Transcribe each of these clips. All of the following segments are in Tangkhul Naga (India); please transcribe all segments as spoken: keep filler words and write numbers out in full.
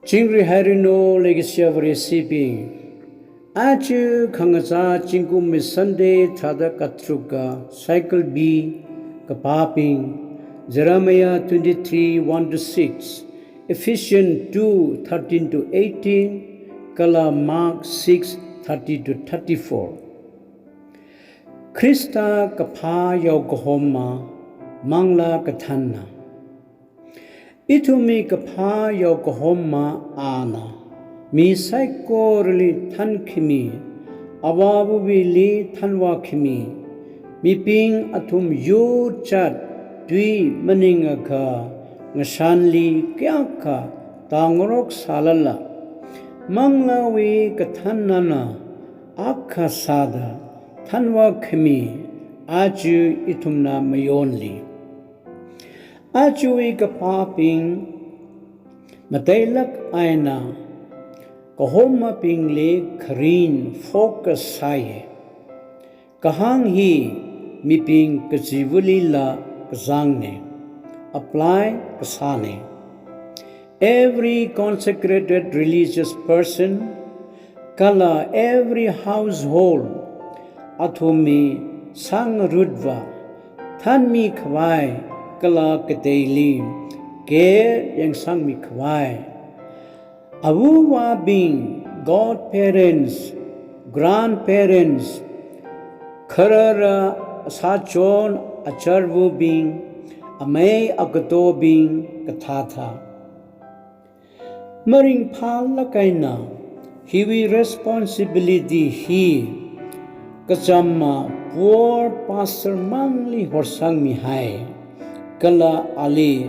Chingri hairanu leikashiya Vareshibing. Aja khangachā zingkumwui Sunday tharāda katharuka cycle B kapābing, Jeremiah twenty-three one to six, Ephesians two thirteen to eighteen, kala Mark six thirty to thirty-four. Khrista kaphā yao kahoma, manglā kathānna. Ithumwui kaphā yao kahoma ana, mi saikorali thānkhami, avāva̱wuili thānvākhami, mibing athum yur jat tui maningakha ngashanli kayākha tāngarok sālala, manglāwui kathānnana akha sāda thānvākhami aja ithumna mayonli. Ajawui kapābing matailāk eina kahomabingli kharing focus sāya. Kahāng hi mibing kachiva̱lila kazangna, apply kasāna. Every consecrated religious person, kala every household, athumwui sāngarutva thānmikhavai kala kateili care yangsangmikhavai, ava̱vābing, godparents, grandparents, kharara sāchon acharvabing, amei akatobing kathāthā. Maringphālāk eina hiwui responsibility hi kachama poor pastor mangli horsangmihai, kala ali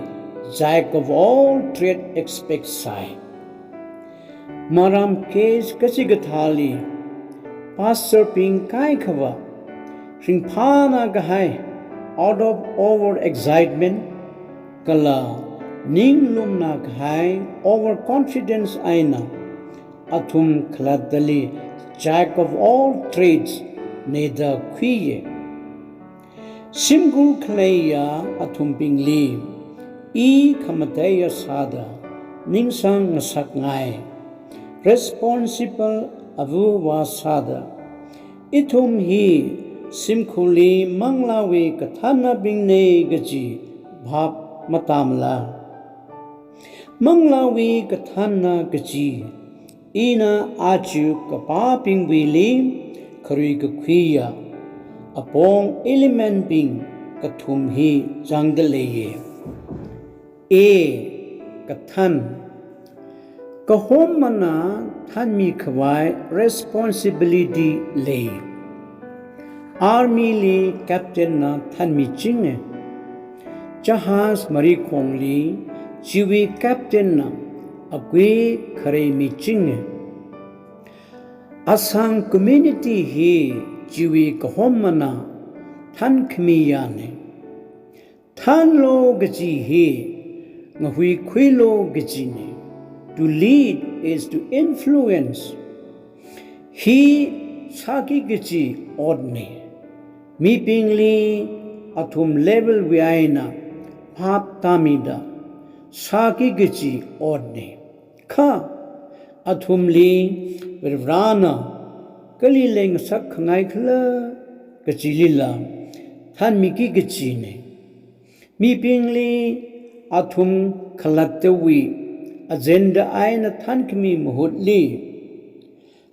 jack of all trade expect sāi. Maram case kachikathāli, pastor bing kaikhava ringphāna kahai, out of over excitement, kala ninglumna kahai, overconfidence eina athum khalattali jack of all trades neda khuiya. Shimkhur khaleiya athumbingli i khamataiya sāda ningsang ngasakngai. Responsible ava̱vā sāda, ithum hi shimkhurli manglāwui kathānnabingna kaji bhap matāmala? Manglāwui kathānna kaji ina aja kapābingwuili kharui kakhuiya apong element bing kathum hi zangda leiya. A, kathān. Kahomana thānmikhavai responsibility lei. Army li captain na thānmichinga. Jahaz marikhongli chiwui captain na akui kharei michinga. Asang community hi chiwui kahomana thānkhamiyana. Thānlu kaji hi ngahuikhuilu kajina. To lead is to influence. Hi sāki kaji otna. Mibingli athum level wui eina bhap tāmida sāki kaji otna. Kha athumli Varivarana kali leingasak khangaikhala kajilila thānmiki kajina. Mibingli athum khalattawui agenda eina thānkhami mahutli,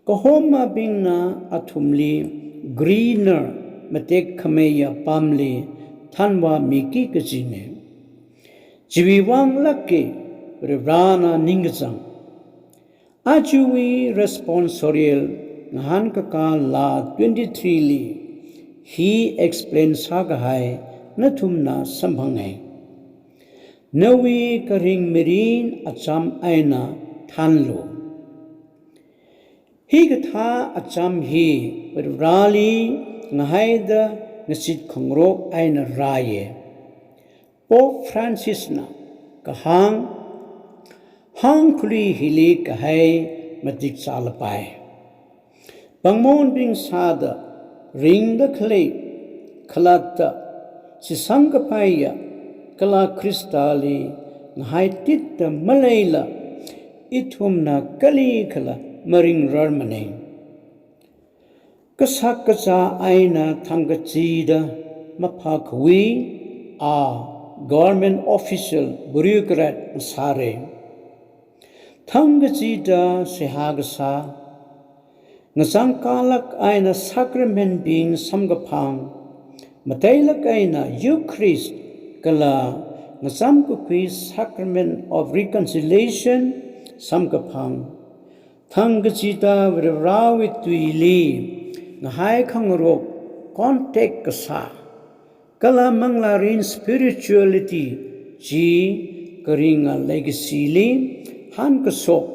kahomabingna athumli greener matek khameiya pamli thānvāmiki kajina. Chiwui vang lāka Varivarana ningkachāng. Ajawui responsorial ngahānkakā laa twenty-three li hi explain sākahai nathumna samphangai. Nawui kharing mirin acham eina thānlu. Hikathā acham hi Varivarali ngahaida ngashit khangarok eina rāya. Pope Francis na kahāng, hāngkhalui hili kahai matik sālapai. Pāngmonbing sāda ringda khalei, khalatta shitsang kapaiya kala Khristali ngahai titda maleila, ithumna kalikhala maringrarmana. Kashak kazā eina thangkachida maphākhui, a government official, bureaucrat sāra. Thangkachida seihā kasā, ngachangkhalāk eina sacrament bing samkaphang, matailāk eina Eucharist kala ngachamkakhui Sacrament of Reconciliation samkaphang, thangkachida Varivarāwui tuili ngahai khangarok contact kasā, kala manglārin spirituality chi kharinga legacy li hankashok,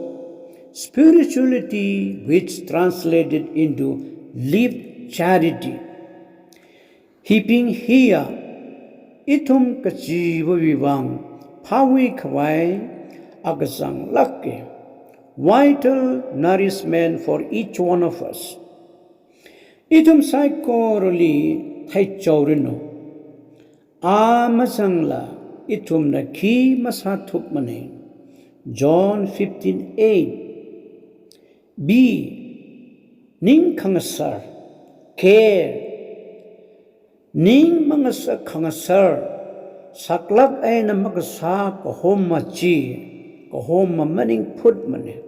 spirituality which translated into lived charity. Hibing hiya ithum kachivawui vang phāwui khavai akazanglāka, vital nourishment for each one of us. Ithum saikorali theichaoranu. A mazangla ithumna khi masāthukmana. John fifteen eight. B, ning khangasar, care. Ning mangasā khangasar, saklāk eina makasā kahoma chi, kahoma maningphutmana.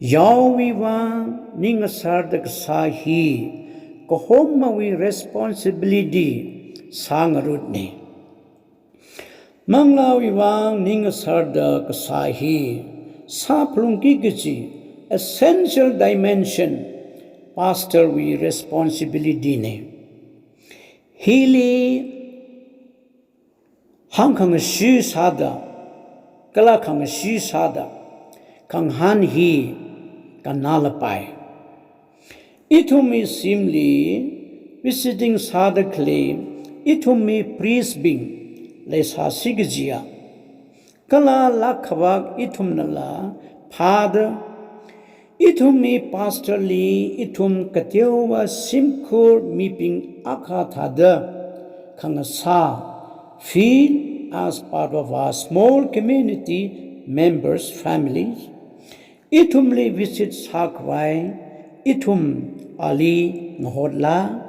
Yaowui vang ning ngasarda kasā hi kahomawui responsibility sāngarutna. Manglāwui vang ning ngasarda kasā hi sāphalungki kaji essential dimension pastor wui responsibility na. Hili hāngkhangashi sāda, kala khangashi sāda, khangahān hi kannalapai. Ithumwui shimli visiting sāda khalei ithumwui priest bing leisāsi kajiya, kala lākhavak ithumnala phāda, ithumwui pastor li ithum kateowa shimkhur mibing akha thāda khangasā, feel as part of our small community members, families. Ithumli visit sākhavai ithum ali ngahotla?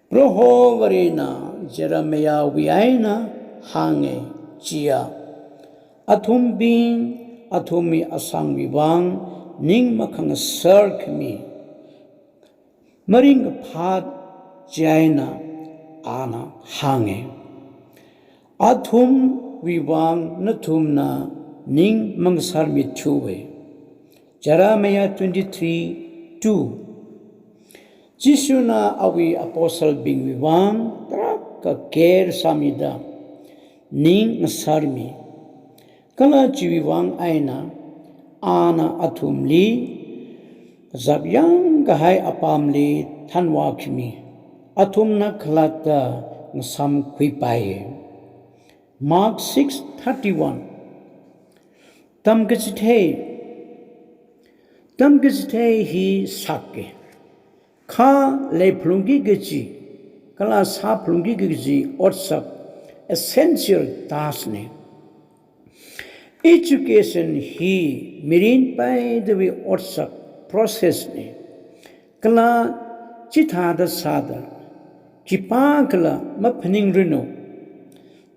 Proho Varena Jeremiahwui eina hānga, chiya athumbing athumwui asangwui vang ning makhangasar khami maringkaphā chieina ana hānga. Athumwui vang nathumna ning mangasarmithuwa. Jeremiah twenty-three two. Jishuna awui apostle bingwui vang tarākha care sāmida ning ngasarmi. Kala chiwui vang eina ana athumli kazap yangkahai apamli thanvā khami, athumna khalatta ngasamkhuipai. Mark six thirty-one. Tamkachithei. Tamkachithei hi sakka, kha leiphalungki kaji, kala sāphalungki kaji otsak, essential task na. Education hi mirin peidawui otsak, process na. Kala chithāda sāda khipākhala maphaningranu.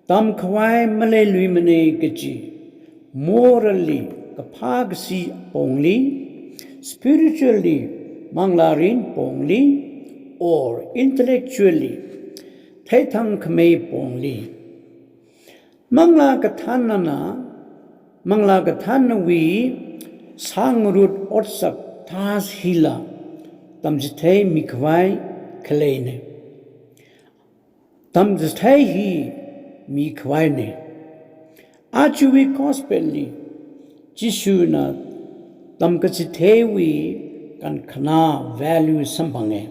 Tamkhavai maleiluimana kaji, morally kaphā kashi pongli, spiritually manglārin pongli, or intellectually theithangkhamei pongli. Manglā kathānnana, manglā kathānnawui sāngarut otsak task hila tamchitheimi khavai khaleina. Tamchithei hi mikhavaina. Ajawui gospel li Jishuna tamkachitheiwui kankhana value samphanga.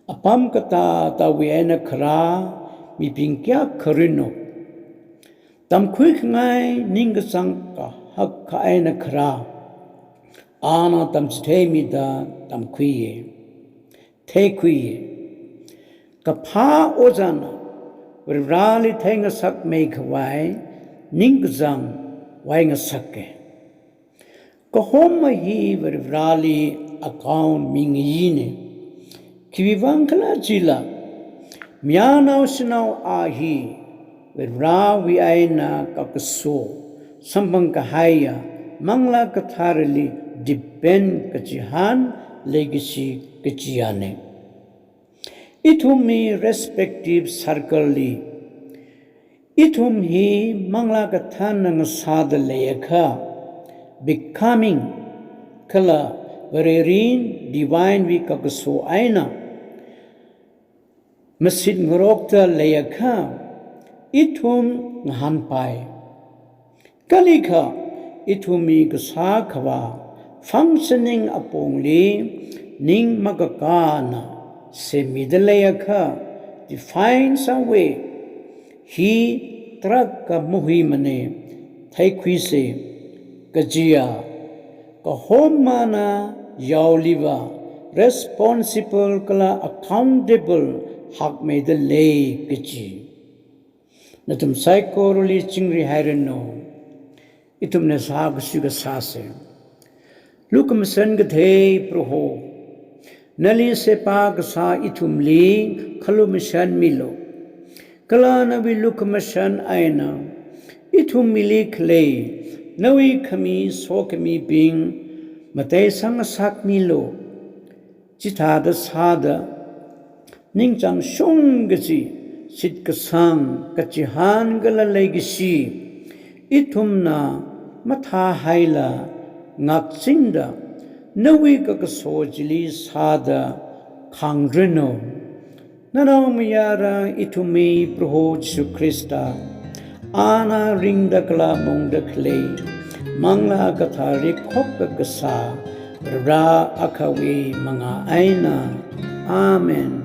Apam katātāwui eina kharā mibing kayākharanu, tamkhuikhangai ningkachāng kahaka eina kharā, ana tamchitheimida tamkhuiya, theikhuiya. Kaphā ojāna Varivarāli theingasakmei khavai ningkachāng vaingasaka. Kahoma hi Varivarali account mingayina. Khiwuivang khala jila, mayarnao shanao a hi Varivarawui eina kakaso samphang kahaiya Manglā Katharali depend kachihān leikashi kachiyana. Ithumwui respective circle li ithum hi Manglā Katharana ngasāda leiakha, becoming kala Varewui divine wui kakaso eina mashitngarokta leiakha, ithum ngahānpai. Kalikha ithumwui kasā khavā functioning apongli ning makakāna semmida leiakha, define sāva. Hi tarākha mahuimana, theikhuisa. Kajiya, kahomana yaoliva responsible kala accountable hakmeida lei kaji. Nathum saikorali chingri hairanu. Ithumna sākasui kasāsa. Lukhamashan kathei Proho, nali sheba kasā ithumli khalumashan milu. Kala nawui lukhamashan eina ithumwuili khalei nawui khami sokhamibing mateisang ngasakmilu. Chithāda sāda, ningchāng shung kaji, shitkasang, kachihān kala leikashi ithumna mathāhaila ngakchingda, nawui kakaso chili sāda khangranu. Nanaomayara ithumwui Proho Jishu Khrista, ana ringda kala maungda khalei Manglā Kathara khokta kasā Vare akhawui mangā eina. Amen.